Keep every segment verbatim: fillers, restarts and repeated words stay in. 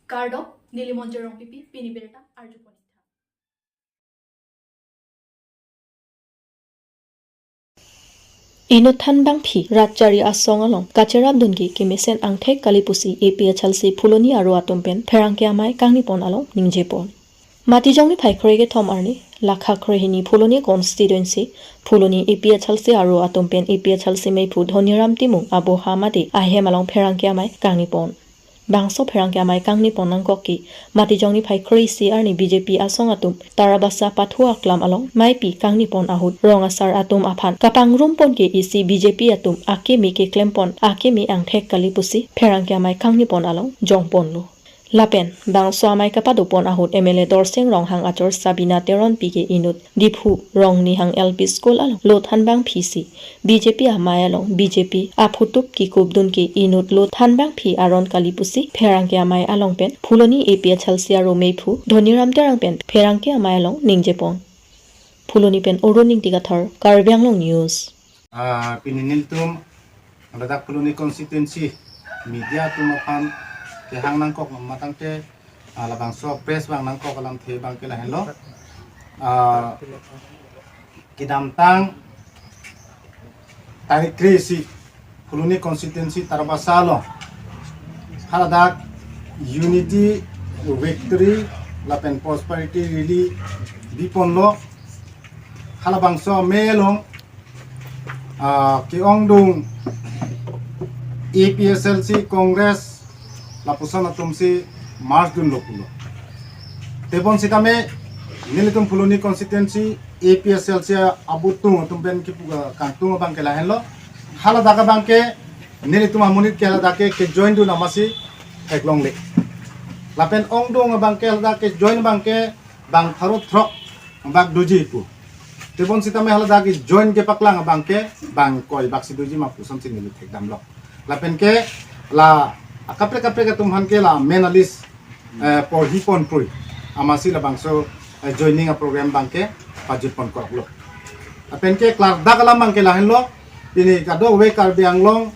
Kardom, neli Monjir Rongpipi, pini birta arjupon. Inut thanbangphi rat chari asong along kacherapdunke kemesen angthek kali pusi A P H L C Phuloni aro atum pen pherangke amei kangnipon along ningjepon. Matijong niphai krekethom arni lakha krehini Phuloni constituency, Phuloni A P H L C aro atum pen A P H L C meiphu Dhoniram Timung aboha mate ahem along pherangke amei kangnipon. Bangso pherangke amei kangnipon nangkok ke Matijong niphai kre-isi arni B J P asong atum Tarabasa Pathu Aklam along meipi kangnipon ahut rong asar atum aphan kapangrumpon ke isi B J P atum akeme keklempon akeme angthek kali pusi pherangke amei kangnipon along jongponlo. Lapen bangso amei kapadopon ahut M L A Dorsing Ronghang achor Sabina Teronpi ke inut Diphu Rongnihang L P School along lo thanbangphisi B J P amei along B J P aphutup kikupdunke inut lo thanbangphi aron kali pusi pherangke amei along pen Phuloni A P H L C aro meiphu Dhoniram Terang pen pherangke amei along ningjepon. Phuloni pen Arun Ingti Kathar, Karbi Anglong News. Ah, pini nelitum ladak Phuloni constituency media atum aphan kehang nangkok matangte, ah, labangso press abang nangkok alamthe abangke lahenlo. Ah, kedamtang tarik kre-isi Phuloni constituency Tarabasa along haladak unity, victory lapen prosperity rally biponlo. Halabangso amei along, ah, ke-ongdung A P H L C, Congress lapuson atumsi march dunlo pulo. Tebon sitame nelitum Phuloni constituency A P H L C abutung atum pen kipu kangtung abangke lahenlo. Haladak abangke nelitum amonit ke haladak ke kejoin dun amatsi theklongle. Lapen ongdung abangke haladak kejoin abangke bang pharo throk bak doji pu. Tebon sitame haladak kejoin kepaklang abangke bang koi baksi doji ma pusonsi neli thekdamlo. Lapen ke la akaprek kaprek atum aphan ke la main a list, eh, porhi ponpui amatsi labangso, eh, joining aprogram abangke pajut ponkoklo. Lapen ke klardak alam abangke lahenlo, pini kadokave Karbi Anglong,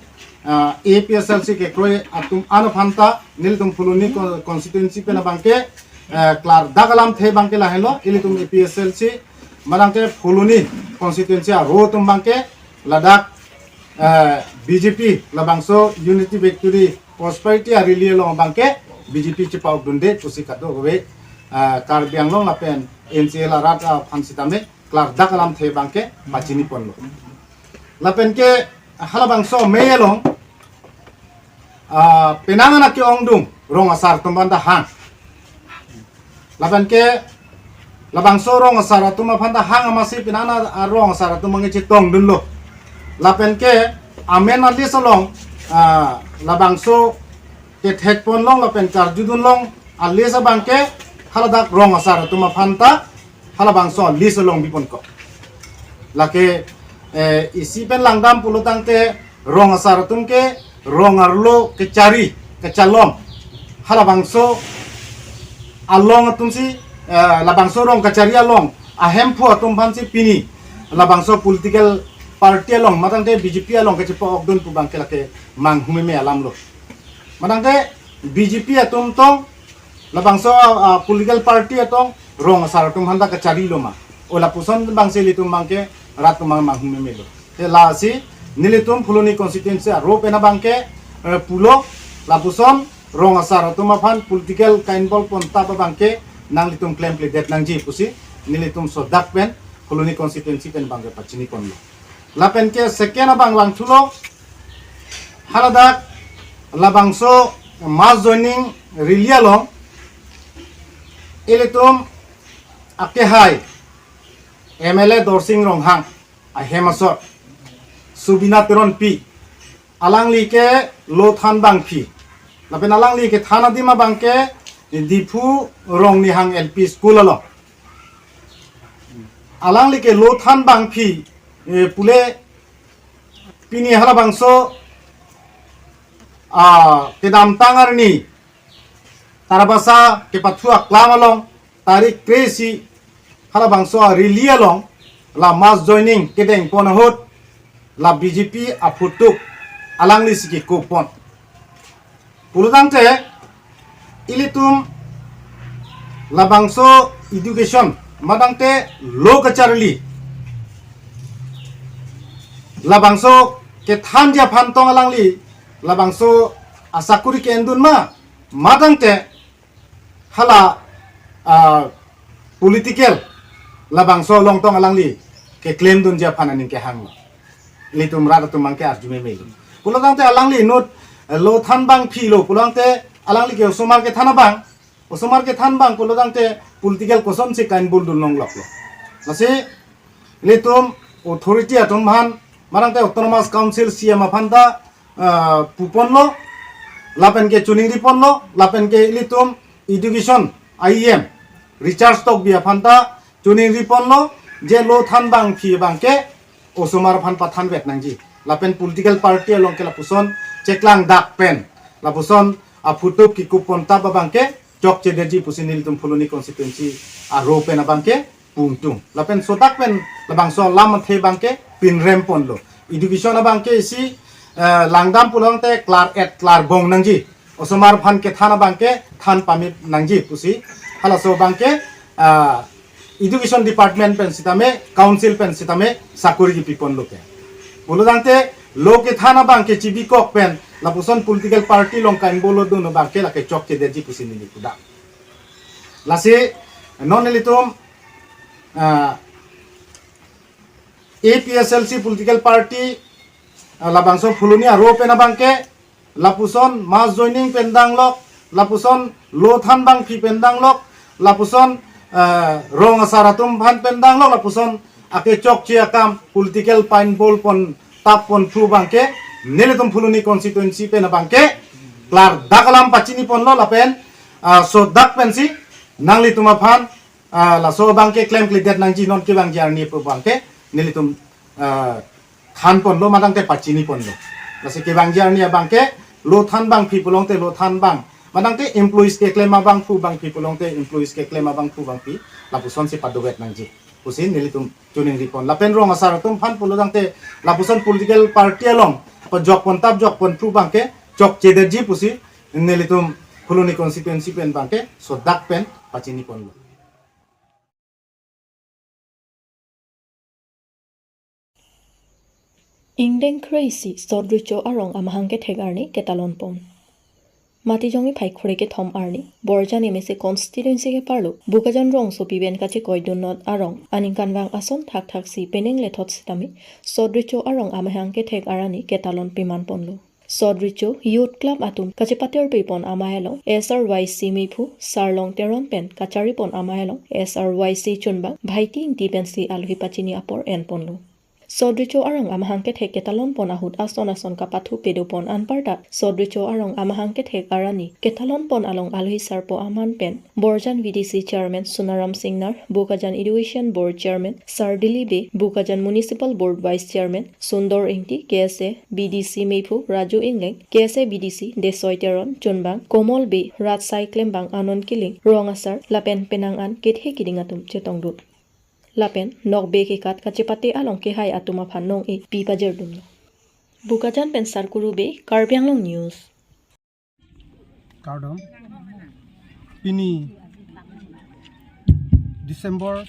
ah, A P H L C kekroi atum an aphanta nelitum Phuloni co-, constituency pen abangke, eh, klardak alamthe abangke lahenlo, ilitum A P H L C manangte Phuloni constituency aro atum abangke ladak, eh, B J P labangso unity, victory, prosperity a rally along abangke B J P chepa-okdunde pusi kadokave, eh, Karbi Anglong lapen N C L arat aphan sitame klardak alamthe abangke pachiniponlo. Lapen ke halabangso amei along, ah, penang anak ke-ongdung rong asar atum aphanta hang. Lapen ke labangso rong asar atum aphanta hang amatsi penang anak, ah, rong asar atum abangke chetongdunlo. Lapen ke amen a list along, ah, labangso kethekponlong lapen karjudunlong a list abangke haladak rong asar atum aphanta halabangso list along biponkok. Lake, eh, isi pen langdam pulotangte rong asar atum ke rong arlo kechari kechalom halabangso along atumsi, eh, labangso rong kachari along ahemphu atum aphansi pini labangso political party along matangte B J P along kechepa-okdun pu abangke lake manghumeme alamlo. Matangte B J P atum tong labangso, ah, political party atong rong asar atum aphanta kacharilo ma? O lapuson abangsi ilitum abangke rat atum abang manghumemelo. Te lasi nelitum Phuloni constituency aro pen abangke, eh, pulo lapuson rong asar atum aphan political ka-involve pontap abangke nanglitum klemkledet nangji pusi nelitum sodak pen Phuloni constituency pen abangke pachiniponlo. Lapen ke second abang langthulo, haladak labangso mass joining rally along ilitum akehai M L A Dorsing Ronghang ahem asor Subina Teronpi, alangli ke lo thanbangphi. Lapen alangli kethan adim abangke Diphu Rongnihang L P School along. Alangli ke lo thanbangphi, eh, pule pini halabangso, ah, kedamtang arni Tarabasa kepathu aklam along tarik kre-isi halabangso a rally along la mass joining kedengpon ahut la B J P aphutup alanglisi kekupon. Pulotangte Ilitum labangso education, madangte lo kacharli, labangso kethanji aphan tong alangli labangso asakuri ke-endun ma, madangte hala, ah, political labangso along tong alangli keklemdunji aphan aning kehanglo. Ilitum rat atum abangke arju meme lo. Pulotangte alangli inut, eh, lo than abang philo, pulotangte alangli ke osomar kethan abang, osomar kethan abang pulotangte political kosonsi ka-involve dun longloklo. Lasi ilitum authority atum aphan, madangte Autonomous Council C E M aphan ta, ah, puponlo, lapen ke choningriponlo, lapen ke ilitum education I E M Richard Tokbi aphan ta choningriponlo, je lo than abang phi abangke osomar aphan pathanvet nangji. Lapen political party along ke lapuson cheklang dak pen, lapuson aphutup kikup pontap abangke chokchedetji pusi nelitum Phuloni constituency aro pen abangke pungtung. Lapen sodak pen labangso alam athe abangke pinrem ponlo. Education abangke isi, eh, langdam pulotangte klar-et klarbong nangji. Osomar aphan kethan abangke than pame nangji pusi halaso abangke, ah, education department pen sitame, council pen sitame sakuri kipi ponlo ke. Pulotangte lo kethan abangke chibikok pen lapuson political party along ka-involve dun abangke lake chokchedetji pusi neli pudak. Lasi non nelitum, ah, A P H L C political party, ah, labangso Phuloni aro pen abangke lapuson mass joining pen danglok, lapuson lo than abang phi pen danglok, lapuson, eh, rong asar atum aphan pen danglok, lapuson akechokche akam political pa-involve pontap ponthu abangke nelitum Phuloni constituency pen abangke klardak alam pachini ponlo lapen, ah, sodak pensi nanglitum aphan, ah, laso abangke klemkledet nangji non kevangji arni pu abangke nelitum, ah, than ponlo madangte pachini ponlo. Lasi kevangji arni abangke lo than abang phi pulotangte lo than abang, madangte employees keklem abang phu abang phi pulotangte employees keklem abang phu abang phi lapusonsi padovet nangji pusi nelitum choningri pon. Lapen rong asar atum aphan pulotangte lapuson political party along pajok pontap jok ponthu abangke chokchedetji pusi nelitum Phuloni constituency pen abangke sodak pen pachini ponlo. Ingdeng kre-isi Sot Recho arong amahang kethek arni ketalon pon. Matijong niphai kre-kethom arni Borjan M A C constituency keparlo Bokajan rongsopi pen kachekoidun non arong aningkanvang ason thakthaksi penang lethot sitame Sot Recho arong amahang kethek arni ketalon peman ponlo. Sot Recho Youth Club atum kachepatirpi pon amei along S R Y C mephu Sarlong Teron pen kachari pon amei along S R Y C chunbang Bhaiti Ingti pensi alohi pachini apor en ponlo. Sot Recho arong amahang kethek ketalon pon ahut ason ason kapathu pedo pon anparta Sot Recho arong amahang kethek arni ketalon pon along alohi sarpo aman pen Borjan V D C Chairman Sunaram Singnar, Bokajan Education Board Chairman Sardili Bey, Bokajan Municipal Board Vice Chairman Sundor Ingti, K S A B D C mephu Raju Ingleng, K S A B D C Desoi Teron, chunbang Komol Bey, rat sai klembang Anon Kiling, rong asar lapen penang an kethe kiding atum chetongdun. Lapen nokbe kekat kachepate along kehai atum aphan nong-e pi pajirdunlo. Bokajan pen Sarkuru Bey, Karbi Anglong News. Kardom. Pini December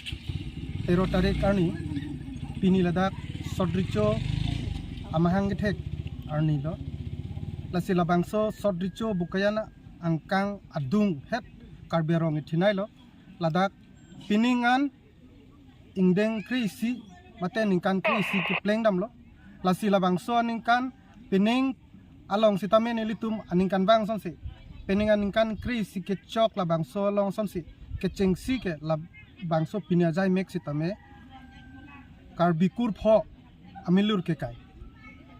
tero tarik arni, pini ladak Sot Recho amahang kethek arni lo. Lasi labangso Sot Recho Bokajan angkang adung het Karbi arong ithinai lo. Ladak pining an ingdeng kre-isi mate ningkan kre-isi kepleng damlo. Lasi labangso aningkan pining along sitame nelitum aningkanvang asonsi, pining aningkan kre-isi kechok labangso along asonsi kechengsi ke labangso pini ajai mek sitame Karbi kurpho amilur kekai.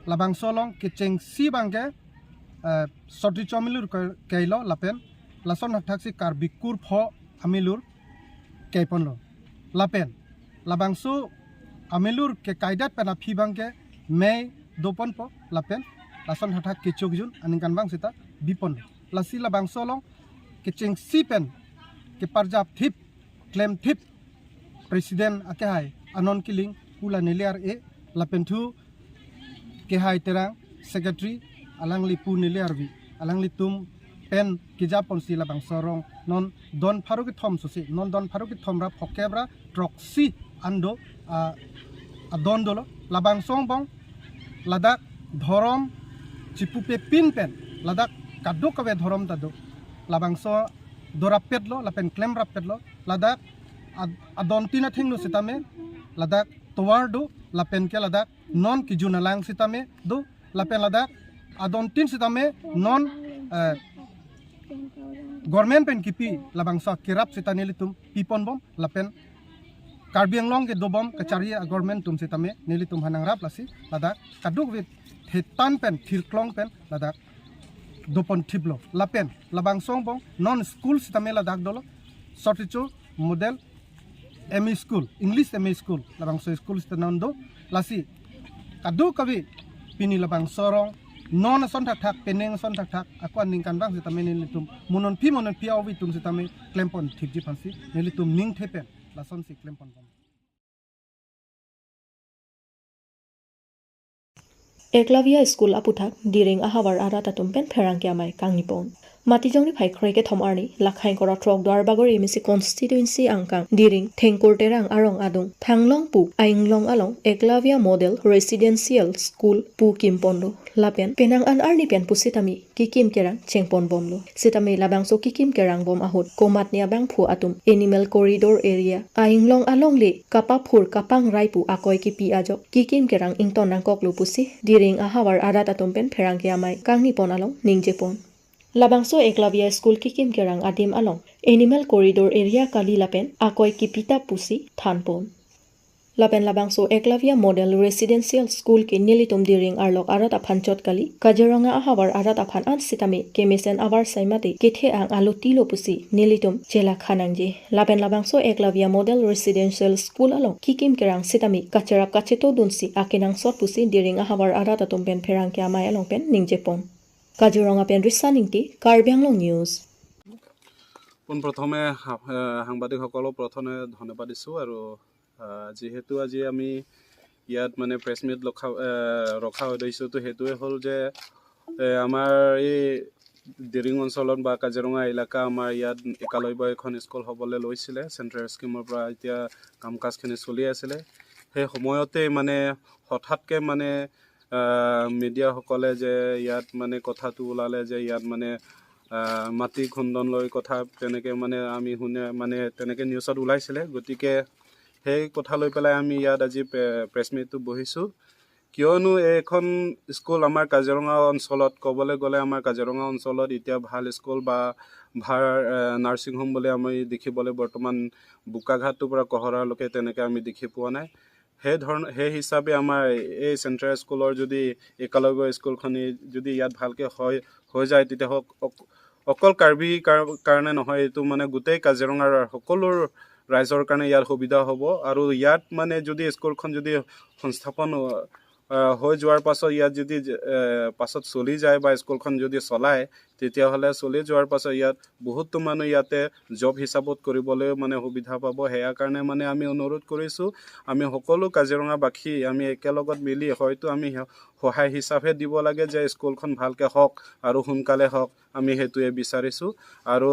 Labangso along kechengsi abangke, eh, Sot Recho amilur ke-, kekai lo lapen lason thakthaksi Karbi kurpho amilur kekai ponlo. Lapen labangso amilur kekaidet pen aphi abangke mei do ponpo lapen lason thakthaksi kechokjun aningkanvang sita bi ponlo. Lasi labangso along kechengsi pen keparjap thip, klem thip President akehai Anon Kiling pu la neli ar-e, lapen thu kehai Terang Secretary alangli pu neli arvi, alanglitum pen kejaponsi labangso arong non don pharo kethom susi, non don pharo kethom ra phokep ra throksi an do, ah, adon dolo. Labangso angbong ladak dhorom chipupepin pen ladak kadokave dhorom ta do. Labangso dorapetlo lapen klemrapetlo, ladak ad-, adontin athengno sitame ladak tovar do, lapen ke ladak non kejun alang sitame do, lapen ladak adontin sitame non, eh, government pen kipi labangso kerap sita nelitum piponbom, lapen Karbi Anglong kedobom kachari a-government atum sitame nelitum aphan nangrap, lasi ladak kadokave thetan pen thirklong pen ladak doponthiplo. Lapen labangso angbong non school sitame ladak dolo, Sorticho Model M E School, English M E School, labangso school sita non do. Lasi kadokave pini labangso arong non ason thakthak, penang ason thakthak, ako aningkan abang sitame nelitum mo nonphi mo nonphi avi atum sitame klemponthipji aphansi nelitum ningthe pen lasonsi klemponbom. Eklavya School aputhak Diring ahavar arat atum pen pherangke amei kangnipon. Matijong niphai kre kethom arni, lakhai ingkoi ra throk Duarbagori M A C constituency angkang Diring Thengkur Terang arong adung Thanglongpu ainglong along Eklavya Model Residential School pu kimponlo. Lapen penang an arni pen pusitame kekim kerang chengponbomlo. Sitame labangso kekim kerangbom ahut komatne abangphu atum Animal Corridor area ainglong alongle kapaphur kapangrai pu akoi kipi ajok kekim kerang ington nangkoklo pusi Diring ahavar arat atum pen pherangke amei kangnipon along ningjepon. Labangso Eklavya School kekim kerang adim along Animal Corridor area kali lapen akoi kipitap pusi thanpon. Lapen labangso Eklavya Model Residential School ke nelitum Diring arlok arat aphan chot kali, Kaziranga ahavar arat aphan an sitame kemesen avarsai mate kethe-ang alotilo pusi nelitum chelakha nangji. Lapen labangso Eklavya Model Residential School along kekim kerang sitame kacherap kacheto dunsi akenangsot pusi Diring ahavar arat atum pen pherangke amei along pen ningjepon. Kaziranga pen Risa Ingti, Karbi Anglong News. পোনপ্ৰথমে সা-, এ, সাংবাদিকসকলক প্ৰথমে ধন্যবাদ দিছোঁ আৰু, আ, যিহেতু আজি আমি ইয়াত মানে প্ৰেছ মিট ৰখা, এ, ৰখা উদ্দেশ্যটো সেইটোৱে হ'ল যে, এ, আমাৰ এই দিৰিং অঞ্চলত বা কাজিৰঙা এলেকা আমাৰ ইয়াত একালব্য এখন স্কুল হ'বলৈ লৈছিলে। চেণ্ট্ৰেল স্কিমৰ পৰা এতিয়া কাম কাজখিনি চলি আছিলে। সেই সময়তে মানে হঠাৎকে মানে, আ, মিডিয়াসকলে যে ইয়াত মানে কথাটো ওলালে যে ইয়াত মানে, আ, মাটি খণ্ডন লৈ কথা তেনেকে মানে আমি শুনে, মানে তেনেকে নিউজত ওলাইছিলে। গতিকে সেই কথা লৈ পেলাই আমি ইয়াত আজি প্ৰে-, প্ৰেছ মিটটো বহিছোঁ। কিয়নো এইখন স্কুল আমাৰ কাজিৰঙা অঞ্চলত, ক'বলৈ গ'লে আমাৰ কাজিৰঙা অঞ্চলত এতিয়া ভাল স্কুল বা ভাল, এ, নাৰ্ছিং হোম বুলি আমি দেখিবলৈ বৰ্তমান বোকাঘাটটোৰ পৰা কহৰালৈকে তেনেকে আমি দেখি পোৱা নাই। সেই ধৰণ, সেই হিচাপে আমাৰ এই চেণ্ট্ৰেল স্কুলৰ যদি একলব্য স্কুলখনি যদি ইয়াত ভালকে হয়, হৈ যায়, তেতিয়া হওক অক-, অকল কাৰ্বি কাৰ-, কাৰণে নহয়, এইটো মানে গোটেই কাজিৰঙাৰ সকলো ৰাইজৰ কাৰণে ইয়াৰ সুবিধা হ'ব। আৰু ইয়াত মানে যদি স্কুলখন যদি সংস্থাপন, আহ, হৈ যোৱাৰ পাছত ইয়াত যদি, এ, পাছত চলি যায় বা স্কুলখন যদি চলায়, তেতিয়াহ'লে চলি যোৱাৰ পাছত ইয়াত বহুতো মানুহ ইয়াতে জব হিচাপত কৰিবলৈ মানে সুবিধা পাব। সেয়া কাৰণে মানে আমি অনুৰোধ কৰিছোঁ, আমি সকলো কাজিৰঙাবাসী আমি একেলগত মিলি হয়তো আমি স-, সহায় হিচাপে দিব লাগে যে স্কুলখন ভালকে হওক আৰু সোনকালে হওক, আমি সেইটোৱে বিচাৰিছোঁ। আৰু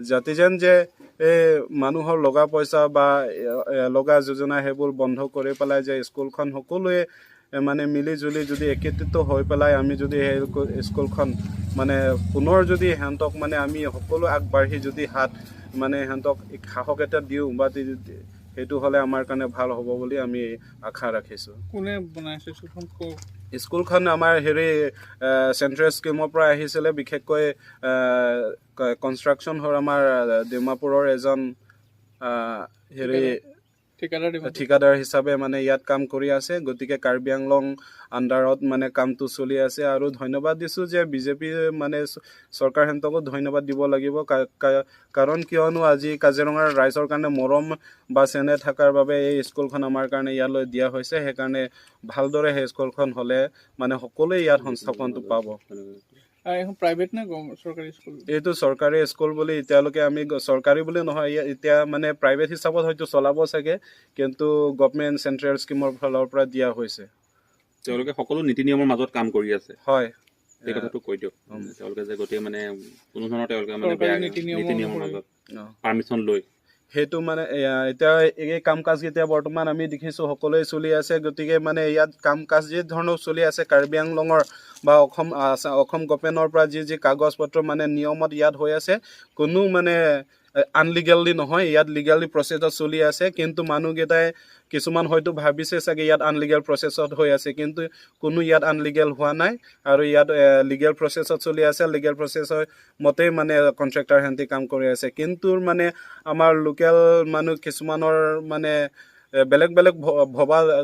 যাতে যেন যে এই মানুহৰ লগা পইচা বা এ, এ, লগা যোজনা সেইবোৰ বন্ধ কৰি পেলাই যে স্কুলখন সকলোৱে এ, মানে মিলি জুলি যদি একত্ৰিত হৈ পেলাই আমি যদি সেই স্কু-, স্কুলখন মানে পুনৰ যদি সিহঁতক মানে আমি সকলো আগবাঢ়ি যদি হাত মানে সিহঁতক এক সাহস এটা দিওঁ বা তি-, সেইটো হ'লে আমাৰ কাৰণে ভাল হ'ব বুলি আমি আশা ৰাখিছোঁ। কোনে বনাইছে স্কুলখন? ক-, স্কুলখন আমাৰ হেৰি, এ, চেণ্ট্ৰেল স্কিমৰ পৰা আহিছিলে, বিশেষকৈ, এ, ক-, কনষ্ট্ৰাকশ্যন হ'ল আমাৰ, এ, ডিমাপুৰৰ এজন, এ, হেৰি, ঠিকাদাৰ। ঠিকাদাৰ ডিমাপুৰ। ঠিকাদাৰ হিচাপে মানে ইয়াত কাম কৰি আছে। গতিকে কাৰ্বি আংলং আণ্ডাৰত মানে কামটো চলি আছে। আৰু ধন্যবাদ দিছোঁ যে বিজেপি মানে চ-, চৰকাৰ সিহঁতকো ধন্যবাদ দিব লাগিব। কা-, কা-, কাৰণ কিয়নো আজি কাজিৰঙাৰ ৰাইজৰ কাৰণে মৰম বা চেনেহ থকাৰ বাবে এই স্কুলখন আমাৰ কাৰণে ইয়ালৈ দিয়া হৈছে। সেইকাৰণে ভালদৰে সেই স্কুলখন হ'লে মানে সকলোৱে ইয়াত সংস্থাপনটো পাব। আৰু এইখন প্ৰাইভেট নে গভ-, চৰকাৰী স্কুল? এইটো চৰকাৰী স্কুল বুলি এতিয়ালৈকে আমি গ-, চৰকাৰী বুলি নহয়, ইয়া-, এতিয়া মানে প্ৰাইভেট হিচাপত হয়তো চলাব চাগে, কিন্তু গভৰ্ণমেণ্ট চেণ্ট্ৰেল স্কিমৰ ফালৰ পৰা দিয়া হৈছে। তেওঁলোকে সকলো নীতি নিয়মৰ মাজত কাম কৰি আছে। হয়। এই কথাটো কৈ দিয়ক। তেওঁলোকে যে গোটেই মানে কোনো ধৰণৰ তেওঁলোকে মানে চৰকাৰী বেয়া নীতি নিয়মৰ নীতি নিয়মৰ অনুসৰি। মাজত অ। পাৰ্মিশ্যন লৈ সেইটো মানে, এয়া, এতিয়া এই কাম কাজ এতিয়া বৰ্তমান আমি দেখিছো সকলোৱে চলি আছে। গতিকে মানে ইয়াত কাম কাজ যি ধৰণৰ চলি আছে কাৰ্বি আংলঙৰ বা অসম, আ, অসম গভৰ্ণমেণ্টৰ পৰা যি যি কাগজ পত্ৰ মানে নিয়মত ইয়াত হৈ আছে, কোনো মানে আনলিগেলি নহয়, ইয়াত লিগেলি প্ৰচেছত চলি আছে। কিন্তু মানুহকেইটাই কিছুমান হয়তো ভাবিছে চাগে ইয়াত আনলিগেল প্ৰচেছত হৈ আছে, কিন্তু কোনো ইয়াত আনলিগেল হোৱা নাই। আৰু ইয়াত লিগেল প্ৰচেছত চলি আছে, লিগেল প্ৰচেছৰ মতেই মানে কণ্ট্ৰেক্টৰ হেঁতি কাম কৰি আছে। কিন্তু মানে আমাৰ লোকেল মানুহ কিছুমানৰ মানে এ, বেলেগ বেলেগ ভ- ভবা, এ,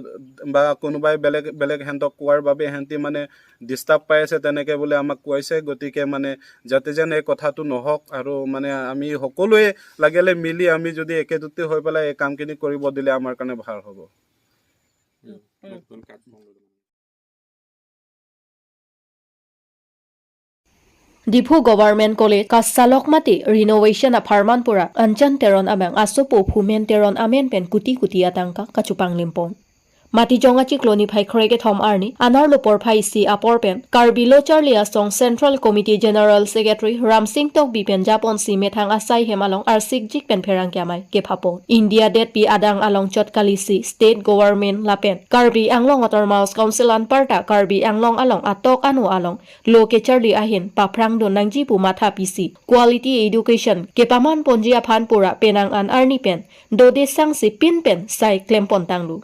বা কোনোবাই বেলেগ বেলেগ হেঁতক কোৱাৰ বাবে হেঁতি মানে ডিষ্টাৰ্ব পাই আছে, তেনেকে বোলে আমাক কৈছে। গতিকে মানে যাতে যেন এই কথাটো নহওক আৰু মানে আমি সকলোৱে লাগিলে মিলি আমি যদি একেজুটি হৈ পেলাই এই কামখিনি কৰিব দিলে আমাৰ কাৰণে ভাল হ'ব। Diphu Government College kasalok mate renovation apharman pura Anjan Teron abang asopo Phumen Teron amen pen kuti kuti atangka kachopanglim pon. Matijong achiklo niphai krekethom arni anerlo porphai isi apor pen Karbi Lo Charli Asong Central Committee General Secretary Ramsing Tokbi pen japonsi methang asai hem along arsikjik pen pherangke amei kepha pon. India detpi adang along chot kalisi State Government lapen Karbi Anglong Autonomous Council anparta Karbi Anglong along atok ano along lo kecharli ahin paphrangdun nangji pu matha pisi quality education kepaman ponji aphan pura penang an arni pen dode sangsi pin pen sai klem pon tanglo.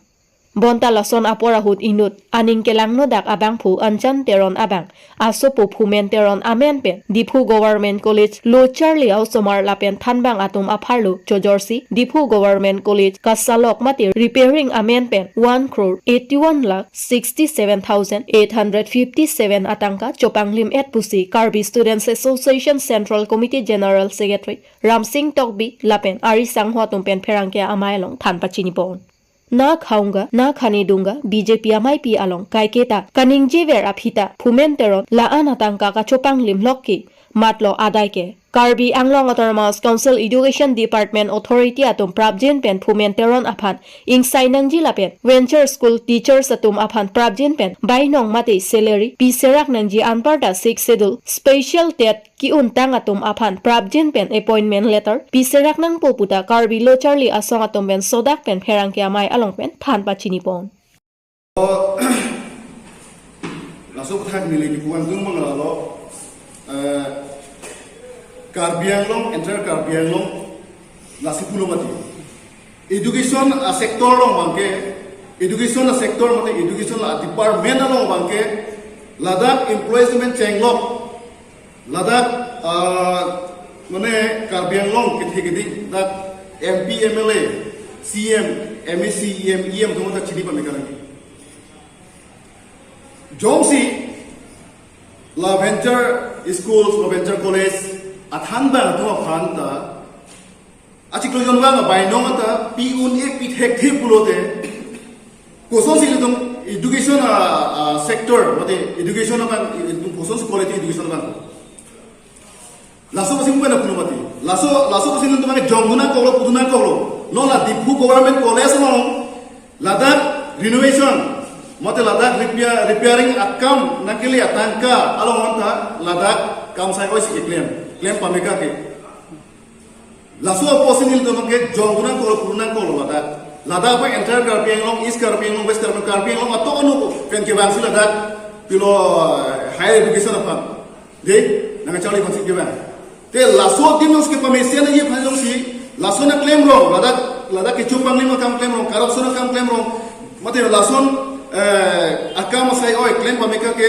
Bonta lason apor ahut inut aning kelangnodak abangphu Anjan Teron abang asopo Phumen Teron amen pen Diphu Government College Lo Charli Asomar lapen thanbang atum apharlo chojorsi Diphu Government College kasalok mate repairing amen pen one crore eighty one lakh sixty seven thousand eight hundred fifty seven atangka chopanglim et pusi Karbi Students Association Central Committee General Secretary Ramsing Tokbi lapen ari sangho atum pen pherangke amei along than pachini pon. Na khaunga, na khane dunga, B J P ameipi along kaiketa kaningjever aphi ta Phumen Teron la-an atangka kachopanglim lok ke, matlo adai ke Karbi Anglong Autonomous Council Education Department Authority atum prapjin pen Phumen Teron aphan ingsai nangji lapen Venture School Teachers atum aphan prapjin pen bainong mate salary piserak nangji anparta Sixth Schedule Special TET ki-untang atum aphan prapjin pen appointment letter piserak nangpo puta Karbi Lo Charli Asong atum pen sodak pen pherangke amei along pen than pachini pon. Laso aputhak neli kepu kangtung abang lalo, eh, Karbi Anglong, entire Karbi Anglong, lasi pulo mati. Education a sector along abangke, education a sector mate education a department along abangke, ladak employees men chenglok, ladak, ah, mane Karbi Anglong kethe keding dak M P, M L A, C M, M A C, E M, E M atum ta chini pame karang. Jongsi la venture schools, la venture college athanbang atum aphan ta achiklo jon abang bainong ta pi-un-e, pi thekthe pulote, kosonsi itum education a, a sector, mate education abang itum kosonsi quality education abang. Laso apotsi pu pen pulo mati. Laso, laso apotsi nelitum ke jongdun nangkoklo, pudun nangkoklo. Non la Diphu Government College along ladak renovation, mate ladak repair, repairing akam nangkele atangka along anta ladak kam sai oisi keklem, klem pameka ke. Laso apotsi nelitum ke jongdun nangkoklo, pudun nangkoklo ladak. Ladak pen entire Karbi Anglong, East Karbi Anglong, West Karbi Anglong, Karbi Anglong atok ano pen kevangsi ladak pilo, eh, higher education aphan. Dei, nangcharli aphansi kevang. Te laso adim jongsi kepamesen aji aphan jongsi, laso nangklemrong, ladak, ladak kechopanglim akam klemrong, corruption akam klemrong, mate lason, eh, akam asai oi klem pameka ke,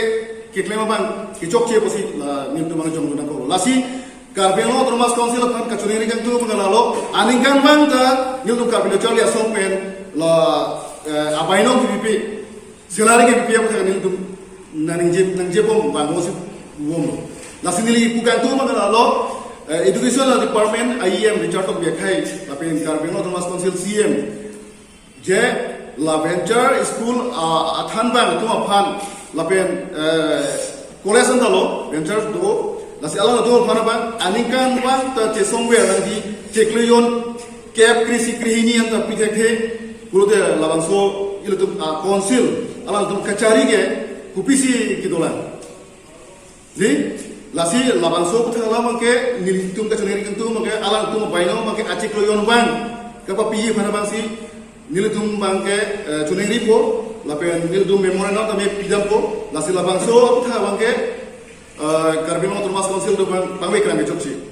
keklem abang kechokche apotsi la nelitum abang jongdun nangkoklo. Lasi Karbi Anglong Autonomous Council aphan kachiningri kangtung abang lalo, aningkanvang ta nelitum Karbi Lo Charli Asong pen la, eh, abainong kepipe, salary kepipe aputhak nelitum nangje, nangjebom abang osi bomlo. Lasi neli pu kangtung abang lalo, eh, Education Department E M Richard Tokbi akhai, lapen Karbi Anglong Autonomous Council C M, je la venture school, ah, athanbang atum aphan lapen, eh, college anta lo venture do, lasi alanglitum aphan abang aningkanvang ta chesongver nangji chiklo jon kep kre-isi kre-hini anta pi thekthe pulote labangso ilitum, ah, council alangtum kachari ke kopisi kedolang. Di, lasi labangso aputhak alam abangke nelitum kachoningri atum abangke alangtum abaino abangke achiklo jon abang kapapi aphan abangsi nelitum abangke eh, choningripo lapen nelitum memorandum tame pidampo, lasi labangso aputhak abangke eh, Karbi Anglong Autonomous Council atum abang pangveklang kechokche.